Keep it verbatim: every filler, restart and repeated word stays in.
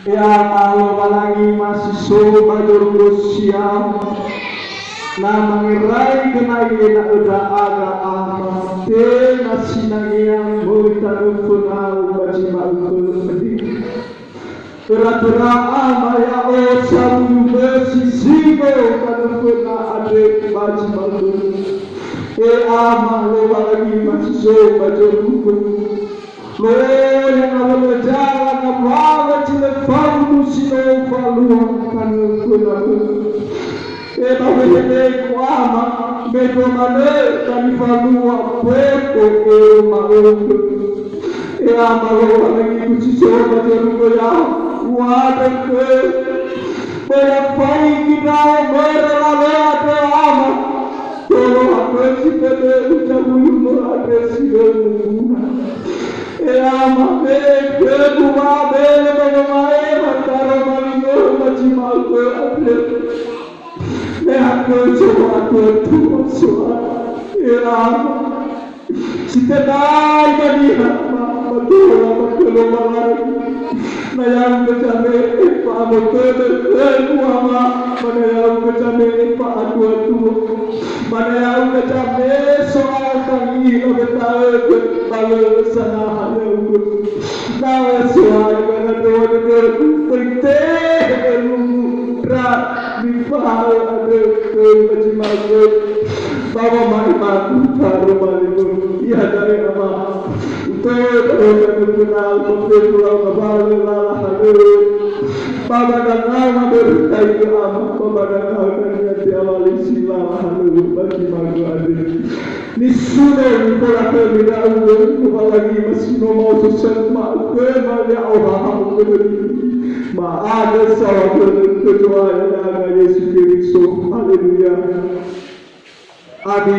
E Ama Lowalangi ma si so ba zorugo siau, na mangerai gõnai ena'ö ndra'aga Ama, tenga sinangea möi tanö fönau ba zi ma'ökhö andre. Töra-töra Ama ya'o sawuyu bösi zingo tanö föna andre ba zi ma'ökhö. E Ama Lowalangi ma si so ba zorugo. Lo'oya ngawalö zala ngawalö zi lö faudu si no falua tanö fönau. E ba wehelegu Ama, me do manö ba nifalua boto ero ma'ökhö. E Ama Lowalangigu si so ba zorugo ya'o, u'andrö khöu. Böi afaigi ndra'o möi lalö andrö Ama. Tolo hakö si dödögu zawuyu möi andre si lö muguna. E Ama, be'e khögu wa'abölö ba wama'ema taroma li möi ba zi ma'ökhö andre. Me hakö zo'atua-tua So'aya. E Ama, si tebai ba niha, Ama, ba tola ba khö Lowalangi. Na ya'ugö zame'e fa'amotödö khögu Ama, ba na ya'ugö zame'e fa'atua-tua. Ba na ya'ugö zame'e So'aya tangi'ila weta'ögö ba lö sanaha ya'ugö. Na So'aya ba na dödöu dödögu, böi tehe lugu ndra nifahaö andrö khöu ba zi ma'ökhö. Ba wama'emagu taroma li möi. Iada'e Ama. Utöi ba tanö fönau, ba fefu lau ngawalö lala halöŵö. Ba ba dangau mabörötaigö Ama, ba ba dangau dania te'alali si lala halöŵö ba zi ma'ökhö andre. Nisuno nifola khömi ndra'ugö, Lowalangi ma si no maoso sa'ae ma'ökhö ma ya'o haha'ö khömi. Ma'andrö saohagölö khö Zo'aya ya'aga Yesu Keriso. Haleluya. Amin.